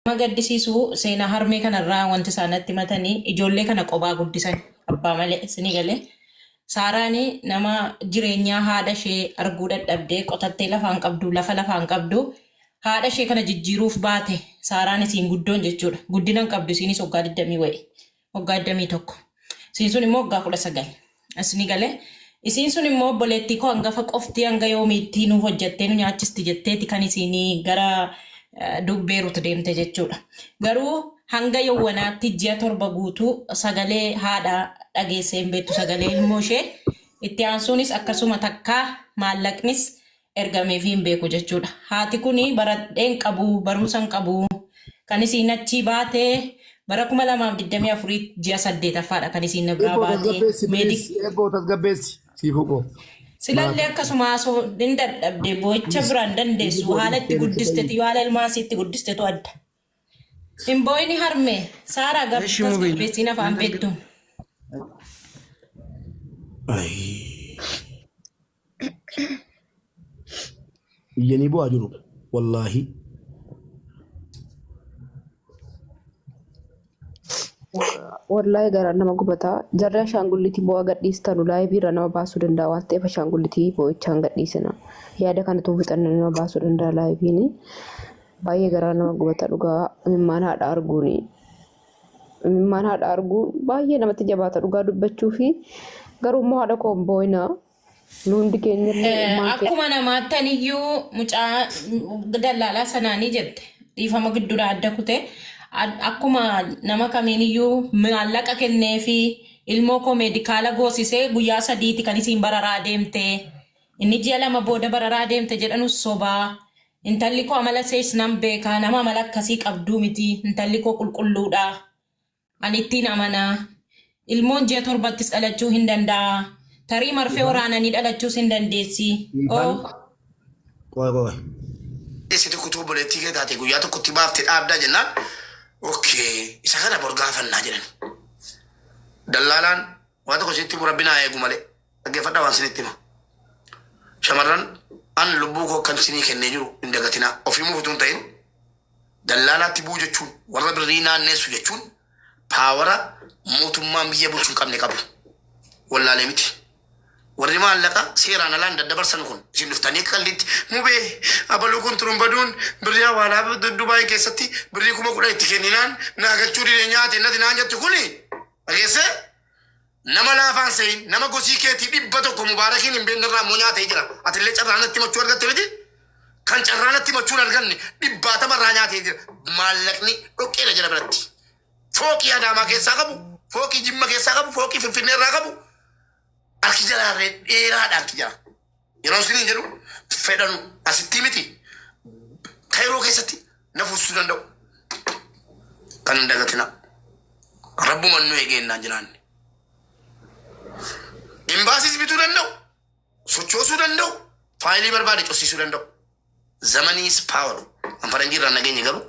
Nama gaddisiisu seenaa harmee kanarraa wanti isaan natti himatanii ijoollee kana qophaa guddisan abbaa malee isinii galee. Saaraan nama jireenyaa haadha ishee arguu dadhabdee qotattee lafaan qabdu lafa lafaan qabdu haadha ishee kana jijjiiruuf baate Saaraan isiin guddoon jechuudha. Guddina hin qabdu isiinis waggaa 20 wayi waggaa 21. Isiin sun immoo waggaa 19. Isinii galee. Isiin sun immoo obboleettii koo hangafa qofti hanga yoomiitti nu hojjattee nu nyaachisti jetteeti kan isiin gara Beerut deemte jechuudha. Garuu hanga yowwanaatti ji'a 7 guutuu sagalee haadha dhageessee hin beektu sagalee ilmoo ishee itti aansuunis akkasuma takkaa maallaqnis ergameefii hin beeku jechuudha. Haati kun baradhee hin qabu barumsa hin qabu kan isiin achii baate bara 2024 ji'a 8ffaadha kan isiin na biraa Eebboo baate. tasgabbeessi Meedik please. Eebboo tasgabbeessi. Siifuu koo. Silallee akkasuma haasoo hin dadhabde boo'icha biraan dandeessu haala itti guddistetu haala ilmaan isii itti guddistetu adda. Hin boo'ini harmee Saaraa gab Eshi mubin. tasgabbeessiin afaan beektu. Iyyanii bu'aa jiru. Wallaahi. Wallaahi garaan nama gubataa. Jarri ashaangulliitii bu'aa gadhiistanu laayivii irra nama baasuu danda'a waan ta'eef ashaangulliitii boo'ichaan gadhiisina. Yaada kanatu fixanne nama baasuu danda'a laayiviin. Baay'ee garaan nama gubata dhugaa imimmaan haadha arguuni. Imimmaan haadha arguun baay'ee namatti jabaata dhugaa dubbachuu fi garuu immoo haadha koo hin boo'inaa. Nu hundi keenyallee ilmaan keenya. Akkuma namaattan iyyuu mucaa dallaalaa sanaanii jette dhiifama gidduudha adda kute akkuma nama kamiin iyyuu maallaqa kennee fi ilmoo koo meedikaala goosisee guyyaa sadiiti kan isiin bararaa deemte inni ji'a 2 booda bararaa deemte jedhanus sobaa intalli koo amala ishees nan beeka nama amala akkasii qabduu miti intalli koo qulqulluudha Ani ittiin amana. Ilmoon ji'a 7ttis dhalachuu hin danda'a. Tarii marfee Ifaan. waraananii dhalachuus hin dandeessi. Ifaan. Oh. Qoy qoy. Si tokkotu obboleettii kee taate guyyaa tokkotti baafte dhaabdaa jennaan okay isa kana bor gaafannaa jedhan. Dallaalaan waa tokko sitti himu rabbi naa eegu malee dhaggeeffadhaa waan sinitti hima. Shamarran an lubbuu koo akkan sinii kennee jiru hin dagatinaa. Of himuuf utuu hin ta'in Dallaalaatti bu'uu jechuun, warra birrii naanneessu jechuun paawara mootummaan biyya bulchu hin qabne qabu. Wallaalee miti. Warri maallaqa seeraan alaan daddabarsan kun isin dhuftanii akka qalliitti mubee abaluu kun turumbaduun birrii hawaalaa Dubaay keessatti birrii 10,000 itti kenninaan naa galchuu dide nyaate nati naan jettu kuni dhageessee Nama laafaan sehin nama gosii keetii 100 Mubaarakiin hin beekne irraa immoo nyaatee jira. Atillee carraa natti himachuu argatte miti? Kan carraa natti himachuu hin arganne dhibbaatama irraa nyaatee jira. Maallaqni dhoqqeedha jira biratti. Fooqii Adaamaa keessaa qabu, fooqii Jimma keessaa qabu, fooqii Finfinnee irraa qabu. Harki jalaarree dheeraadha harki jala. Yeroo isiniin jedhu fedhanu asittii miti. Kairoo keessatti na fuusisuu danda'u. Kan hin dagatinaa. Rabbuman nu eegee innaan jiraanne. Imbaasiis bituu danda'u, sochoosuu danda'u, faayilii barbaade cufsiisuu danda'u. The money is power. An faranjii irraa nageenye garuu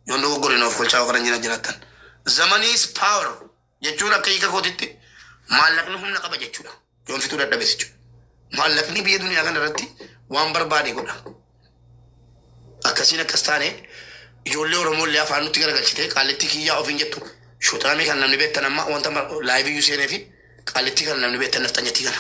yoon dogoggore na of kolchaa yoo faranjii na jiraattan. The money is power jechuun akka hiika kootitti maallaqni humna qaba jechuudha. Yoon fixuu dadhabes jechuudha. Maallaqni biyya duniyaa kana irratti waan barbaade godha. Akkasiin akkas taane ijoollee Oromoo illee afaan nutti garagalchite qaallittii kiyyaa ofiin jettu shoxaamii kan namni beektan amma wanta laayivii iyyuu seenee fi qaallittii kana namni beektan nafxanyattii kana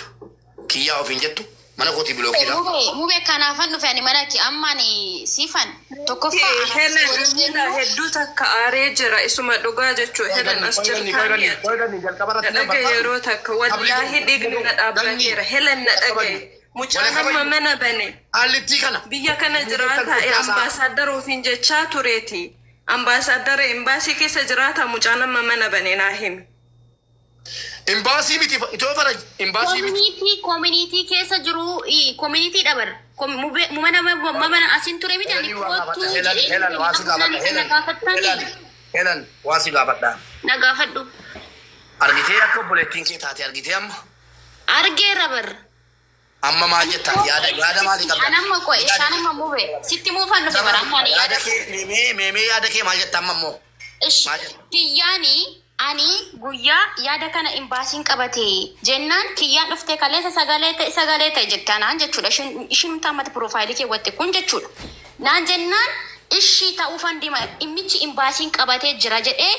kiyyaa ofiin jettu mana kootii bilookiidha. Mube mube kanaafan dhufe ani mana kee amma ani siifan tokkoffaa Helen anaaf waliin Amina jennu hedduu takka aaree jira isuma dhugaa jechuu Helen as jirtaanii ati na dhagaye yeroo takka wallaahi dhiigni na dhaabbateera Helen na dhagaye mucaan amma mana bane Qaallittii kana. biyya kana jiraataa ambaasaaddara ofiin jechaa tureeti ambaasaaddara embaasii keessa jiraataa mucaan amma mana bane naa himi. Imbaasii miti itoo faraj imbaasii miti. Community community keessa jiru community dha bar mana mana asin ture miti ani Helan waa gaafadha. kottu Helan jedhee Helan waa si amma gaafadha. kan na Helan Helan gaafattani Helan waa si gaafadha. na gaafadhu Argitee akka obboleettiin kee taate argitee amma argeera bar amma maal jetta yaada yaada maalii qabda? An amma qoy ishaan amma mube sitti muufan dhufe bara amma ani Yaada yaada kee meemee meemee yaada kee maal jetta amma immoo? Ish Maal jetta? kiyyaani ani guyyaa yaada kana imbaasiin qabate jennaan kiyyaan dhuftee kaleessa sagalee ta'e sagalee ta'e jette anaan jechuudha ishiin ishiin ammatti piroofaayilii keewwatte kun jechuudha naan jennaan Ishii ta'uufan dima dhimmichi imbaasiin qabatee jira jedhee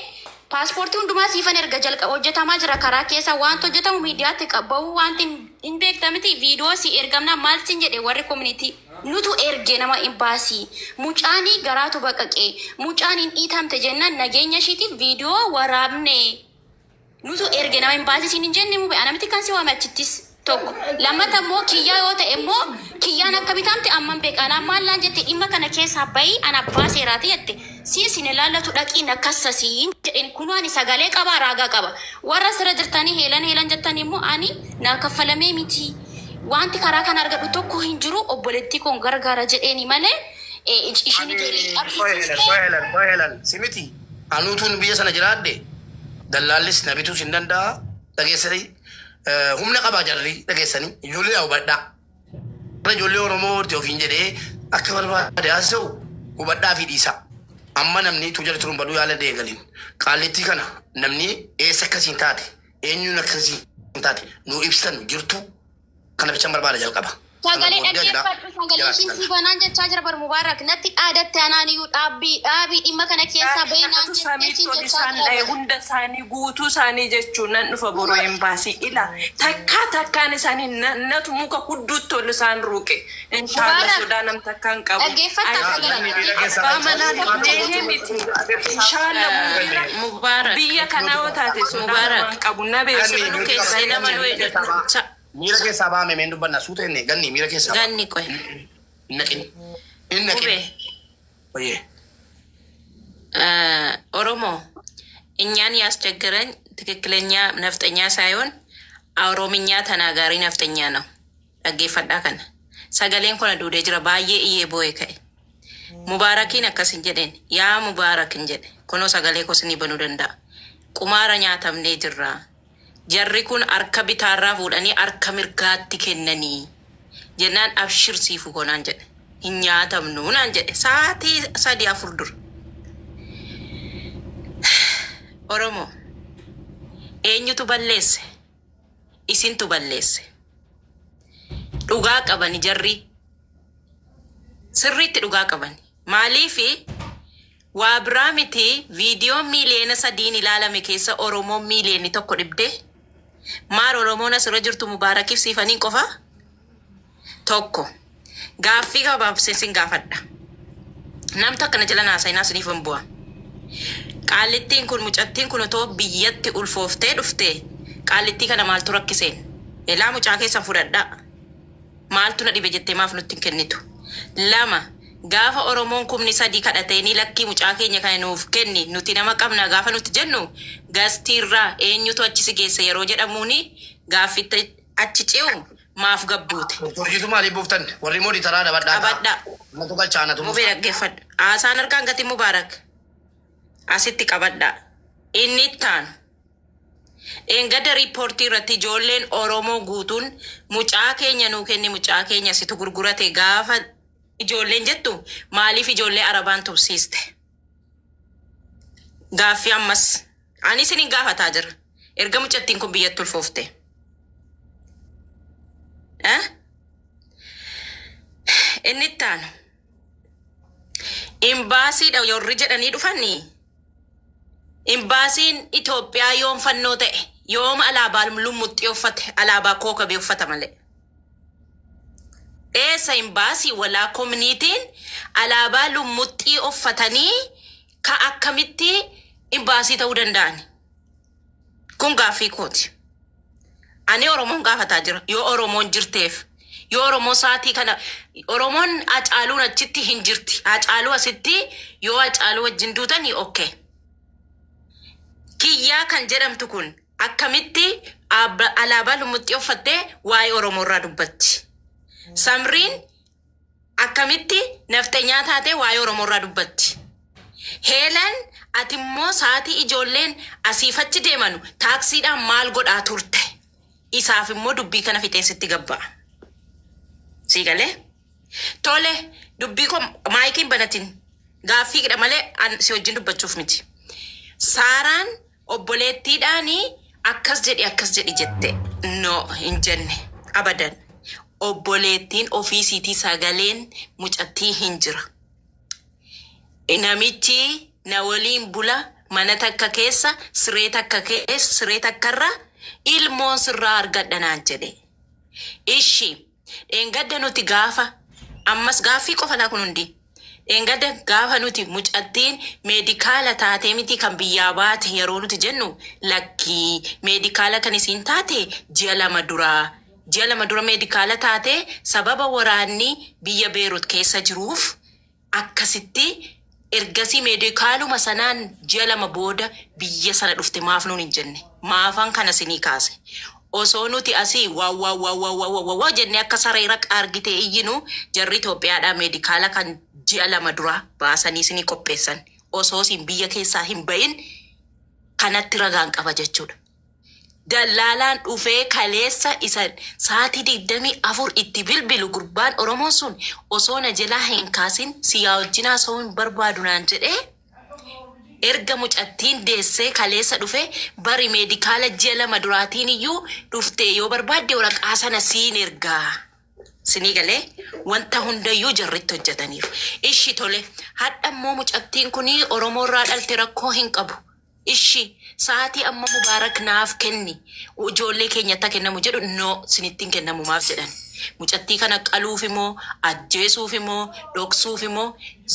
paaspoortii hundumaa siifan erga jalqaba hojjetamaa jira karaa keessa wanti hojjetamu miidiyaatti bahuu wanti hin beektamiti viidiyoo si ergamna maal sin jedhe warri community nutu erge nama imbaasii mucaanii garaatu baqaqee mucaan hin dhiitamte jennaan nageenya ishiitiif viidiyoo waraabne. Nutu erge nama imbaasii siin hin jenne mube anamti kan si waame achittis tokko lammata immoo kiyyaa yoo ta'e immoo kiyyaan akka bitamte amman beeka anaan maallaan jette dhimma kana keessaa bahi ana abbaa seeraati jette siin sin ilaallatu dhaqii na kassasiin jedheen kunoo ani sagalee qaba raagaa qaba warra sira jirtanii heelan heelan jettanii immoo ani naa kaffalamee miti wanti karaa kana argadhu tokko hin jiru obboleettii koon gargaara jedheeni malee ishiin ijoollee qabsiifte. Qoy Helan, si miti. Anuutuun biyya sana jiraadhe dallaallis na bituus hin danda'a dhageessanii humna qabaa jarri dhageessanii ijoollee hubadhaa. Warra ijoollee Oromoo horte ofiin jedhee akka barbaade haasa'u hubadhaa fi dhiisaa. Amma namni utuu jala turuun baduu yaala deegalin. Qaallittii kana namni eessa akkasiin taate eenyuun akkasiin taate nu ibsan jirtu kana bichaan barbaada jalqaba. Sagalee dhaggeeffadhu sagalee ishiin sii banaan jechaa jira bar Mubaarak natti dhaadatte anaan iyyuu dhaabbii dhaabii dhimma kana keessaa bahi naan Kanatu jettee samiitti siin ol jechaa isaan jira dhaye bar. hunda isaanii guutuu isaanii jechuun nan dhufa boroo embaasii ila takkaa takkaan isaanii natu muka hudduutti ol isaan ruuqe inshaalla Mubaarak sodaa nam takkaan qabu. dhaggeeffattaa sagalee Abbaa manaa deehee miti inshaalla mubiira Mubaarak. biyya kanaa yoo taate sodaa Mubaarak. namaan qabu na beeksisa. Nu keessee nama nu Miira keessaa baame meen dubbanna suuta inni ganni miira keessaa baame. Ganni qoy. Hin naqin. Hin naqin. Qubee. Oyyee. ኦሮሞ እኛን ያስቸገረን ትክክለኛ ነፍጠኛ ሳይሆን ኦሮምኛ ተናጋሪ ነፍጠኛ ነው። dhaggeeffadhaa kana sagaleen kun duudee jira baay'ee iyyee boo'e ka'e mubaarakiin akkas hin jedheen yaa mubaarak hin jedhe kunoo sagalee kos ni banuu danda'a qumaara nyaatamnee jirra jarri kun harka bitaarraa fuudhanii harka mirgaatti kennanii jennaan abshir siifu konaan jedhe hin nyaatamnu naan jedhe sa'aatii 3 4 dura. Oromoo eenyutu balleesse? Isintu balleesse. Dhugaa qabani jarri. Sirriitti dhugaa qabani. Maaliifi waa biraa miti viidiyoon miiliyoona 3n ilaalame keessa Oromoon miiliyoonni 1 dhibdee maal Oromoon asirra jirtu Mubaarakiif siifaniin qofa? Tokko. Gaaffii gabaabsee sin gaafadha. Namtu akkana jala naasa'inaa isiniif hin bu'a. Qaallittiin kun mucattiin kun otoo biyyatti ulfooftee dhufte qaallittii kana maaltu rakkiseen? Elaa mucaa keessan fudhadhaa. Maaltu na dhibe jettee maaf nutti hin kennitu? Lama gaafa Oromoon kumni 3 kadhateenii lakkii mucaa keenya kana nuuf kenni nuti nama qabna gaafa nuti jennu gastiirraa eenyutu achi si geesse yeroo jedhamuuni gaaffitti achi ce'u maaf gabbuute? Turjiitu maaliif buuftan? Warri moodii taraa dabadhaa. Qabadhaa. Natu galchaa natu Mubee dhaggeeffadhu. Haasaan harkaan gati Mubaarak. Asitti qabadhaa. Inni itti aanu. Eengada riippoortii irratti ijoolleen Oromoo guutuun mucaa keenya nuu kenni mucaa keenya situ gurgurate gaafa ijoolleen jettu maaliif ijoollee Arabaan tursiiste? Gaaffii ammas ani isinin gaafataa jira. Erga mucattiin kun biyyatti ulfoofte. Eh? Inni itti aanu. Imbaasiidha warri jedhanii dhufanii. Imbaasiin Itoophiyaa yoom fannoo ta'e yoom alaabaa lummuxxii uffate alaabaa kookabee uffata malee. Eessa imbaasii walaa koominiitiin alaabaa lummuxxii uffatanii ka akkamitti imbaasii ta'uu danda'an? Kun gaaffii kooti. Ani Oromoon gaafataa jira. Yoo Oromoon jirteef. Yoo Oromoon saatii kana Oromoon Hacaaluun achitti hin jirti. Hacaaluu asitti yoo Hacaaluu wajjin duutanii okay. Kiyyaa kan jedhamtu kun akkamitti alaabaa lummuxxii uffattee waa'ee Oromoo irraa dubbatti? Samriin akkamitti nafxanyaa taatee waa'ee Oromoo irraa dubbatti? Heelan ati immoo sa'aatii ijoolleen asiif achi deemanu taaksiidhaan maal godhaa turte? Isaaf immoo dubbii kana fixeen sitti gabba'a. Sii galee? Tole dubbii koo maayikiin banatin gaaffiidha malee an si wajjin dubbachuuf miti. Saaraan obboleettiidhaanii akkas jedhi akkas jedhi jette. No hin jenne abadan. Obboleettiin ofiisiitii sagaleen mucattii hin jira. Namichi na waliin bula mana takka keessa siree takka keessa siree takkarra ilmoon sirraa argadha naan jedhe. Ishi dheengadda nuti gaafa ammas gaaffii qofa laa kun hundi. Dheengadda gaafa nuti mucattiin meedikaala taatee miti kan biyyaa baate yeroo nuti jennu lakkii meedikaala kan isiin taate ji'a 2 duraa. Ji'a 2 dura meedikaala taatee sababa waraanni biyya Beerut keessa jiruuf akkasitti ergasii meedikaaluma sanaan ji'a 2 booda biyya sana dhufte maaf nuun hin jenne. Maafan kana sinii kaase. Osoo nuti asii waa waa waa waa waa waa waa jennee akka saree raqa argitee iyyinu jarri Itoophiyaadhaa meedikaala kan ji'a 2 dura baasanii isinii qopheessan. Osoo isin biyya keessaa hin ba'in kanatti ragaan qaba jechuudha. Dallaalaan dhufee kaleessa isa sa'aatii 24 itti bilbilu gurbaan Oromoon sun osoo na jelaa hin kaasin siyaa wajjin haasa'uu hin barbaadu naan jedhee erga mucattiin deessee kaleessa dhufe bari meedikaala ji'a 2 duraatiin iyyuu dhuftee yoo barbaadde waraqaa sana siin ergaa. Sinii galee wanta hundayyuu jarritti hojjetaniiru. Ishi tole hadha immoo mucattiin kun Oromoo irraa dhalte rakkoo hin qabu. Ishi sa'aatii amma Mubaarak naaf kenni ijoollee keenyatti haa kennamu jedhu no sinitti hin kennamu maaf jedhan. Mucattii kana qaluuf immoo ajjeesuuf immoo dhoksuuf immoo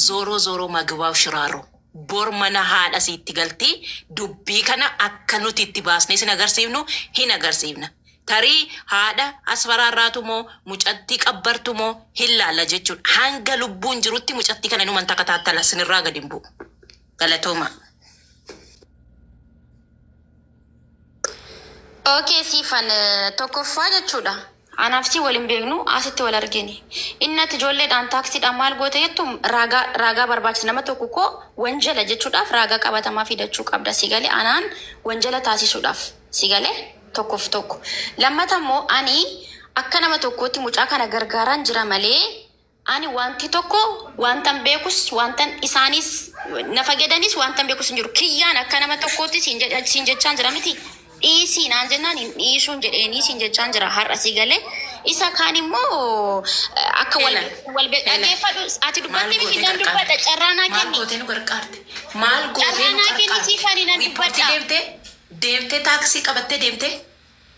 zooroo zooroo magibaaw shiraaroo. Bor mana haadha siitti galti dubbii kana akka nuti itti baasnee sin agarsiifnu hin agarsiifna. Tarii haadha asfaraarraatu moo mucattii qabbartu moo hin laalla jechuudha. Hanga lubbuun jirutti mucattii kana inuman takataattala sinirraa gadi hin bu'u. Galatooma. Okay siifan tokkoffaa jechuudha. Anaaf si wal hin beeknu asitti wal argine. Inni ati ijoolleedhaan taaksiidhaan maal goote jettu raagaa raagaa barbaachisa. Nama tokko koo wanjala jechuudhaaf raagaa qabatamaa fidachuu qabda. Si galee anaan wanjala taasisuudhaaf. Si galee tokkoof tokko. Lammata immoo ani akka nama tokkootti mucaa kana gargaaraan jira malee ani wanti tokko wantan beekus wantan isaanis na fayyadanis wantan beekus hin jiru. Kiyyaan akka nama tokkootti siin jedha siin jechaan jira miti. Dhiisii naan jennaan hin dhiisuun jedheenii siin jechaan jira har'a si galee. Isa kaan immoo akka wal Helen, wal Helen, dhaggeeffadhu ati maal dubbattee miti gootee nan qarqaarte? dubbadha carraa naa Maal kenni. gootee nu gargaarte? Maal gootee Carraa nu naa kenni qarqaarte? siifani nan Riippoortii dubbadha. deemtee deemtee taaksii qabattee deemtee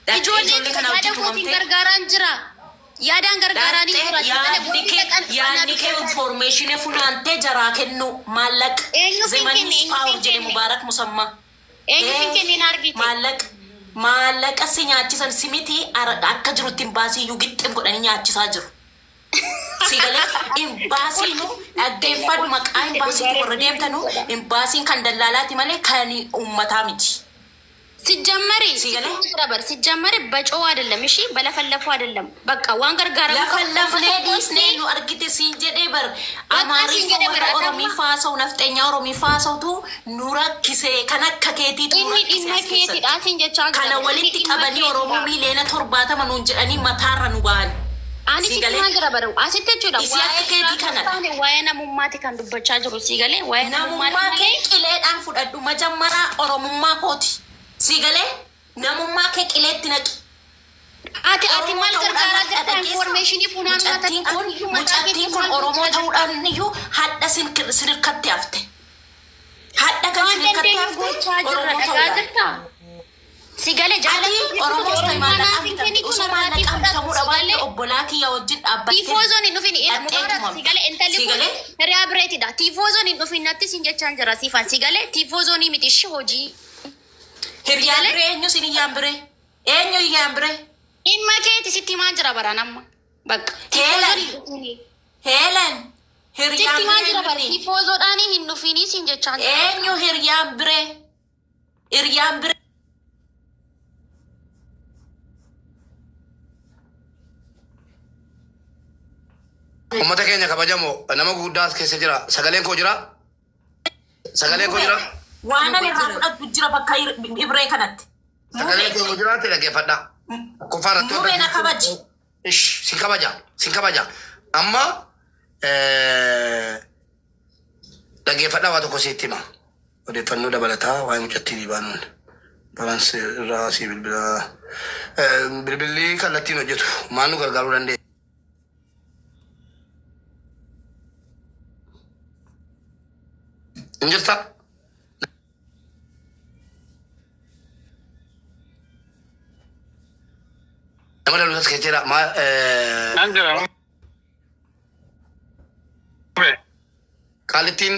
dhaqxee Ijoollee ijoollee kana yaada wajjin kootiin tumamtee gargaaraan jira. Yaadaan gargaaraan hin dhaqxee jira. Si galee yaadni wanti kee dhaqan anaa yaadni kee dubbadha. informeeshinii funaantee jaraa kennu maallaqa Eenyuuf hin kenne zemanis eenyuuf paawur hin jedhe kenne Mubaarak Musammaa. eenyuuf hin Ee kenne na argite. maallaqa maallaqa si nyaachisan si miti akka jirutti imbaasii iyyuu gixxim godhanii nyaachisaa jiru. Si galee imbaasiinu dhaggeeffadhu maqaa imbaasiitu warra deemtanu imbaasiin kan dallaalaati malee kan uummataa miti. ሲጀመር Si galee ሲጀመር በር ሲጀመር በጮው አይደለም እሺ፣ በለፈለፉ አይደለም። በቃ ዋን ገርጋረሙ lafa ቀቡ lafnee dhiisnee nu argite siin jedhee bar በቃ amaariffaa ሲንጀደ በር warra አዳማ oromiffaa haasa'u nafxeenyaa oromiffaa haasa'utu nu rakkise kan akka keetiitu nu inni rakkise dhimma as keessatti. keetidha siin jechaa jira Kana bar inni walitti dhimma qabanii Oromoo keetidha. miiliyoona 70 nuun jedhanii mataarra nu ba'an. Ani Sii sitti galee himaa jira bara asitti jechuudha isii akka waa'ee keetii biraa osoo hin kanadha. taane waa'ee namummaati kan dubbachaa jiru sii galee waa'ee namummaati Namummaa kee malee qileedhaan fudhadhu majammaraa Oromummaa kooti. Sii galee namummaa kee qileetti naqi. Ati ati Oromoo maal ta'uudhaan gargaaraa hadha jirta dhageessa. informeeshinii funaanuu Mucattiin kun ati iyyuu mataa mucattiin keetiin kun maal Oromoo gochaa jirta? ta'uudhaan iyyuu hadha sin sirkatti hafte. Hadha kan Waan sirkatti dandeenyu hafte gochaa jirra Oromoo dhagaa ta'uudhaan. jirta. Si galee Ati jaallattuu jechuun Oromoos ta'e Oromummaa maallaqaan naaf hin bitamte. kennitu Osoo narraatii maallaqaan fudhatu bitamuu si dhabaatte galee. obbolaa kiyya wajjin dhaabbattee Tiifoozoon hin dhufin dhaqxee Mubaarak si tumamte. galee intalli Si kun galee hiriyaa bireetidha. Tiifoozoon hin dhufin natti siin jechaan jira siifan si galee tiifoozoonii miti ishii hojii. Si hiriyaan galee biree eenyu sin hiyyaan biree? Eenyu hiyyaan biree? dhimma keeti sitti himaan jira baraan amma. Bakka tiifoozoon Heelan hin dhufini. Heelan Sitti hiriyaan himaan biree jira bara eenyuti? tiifoozoodhaanii hin dhufinii siin jechaan jira bakka. Eenyu hiriyaan biree? Hiriyaan biree Uummata keenya kabajamoo nama guddaa as keessa jira. Sagaleen koo jira. Sagaleen koo Mubee jira. waan ani Mubee irraa jira. fudhadhu jira bakka ibree kanatti. Sagaleen Mubee koo jiraatti dhaggeeffadha. Tokkoffaa irratti Mubee na kabaji. Ish, sin kabaja, sin kabaja. Amma dhaggeeffadhaa waa tokko sitti hima. Odeeffannoo dabalataa waa'ee mucattii Liibaanuun. Balance irraa si bilbila. Bilbilli kallattiin hojjetu maal nu gargaaruu dandeenya? Hin jirta? Nama daluutas keessa jira. Maa Nan jira. Qaalittiin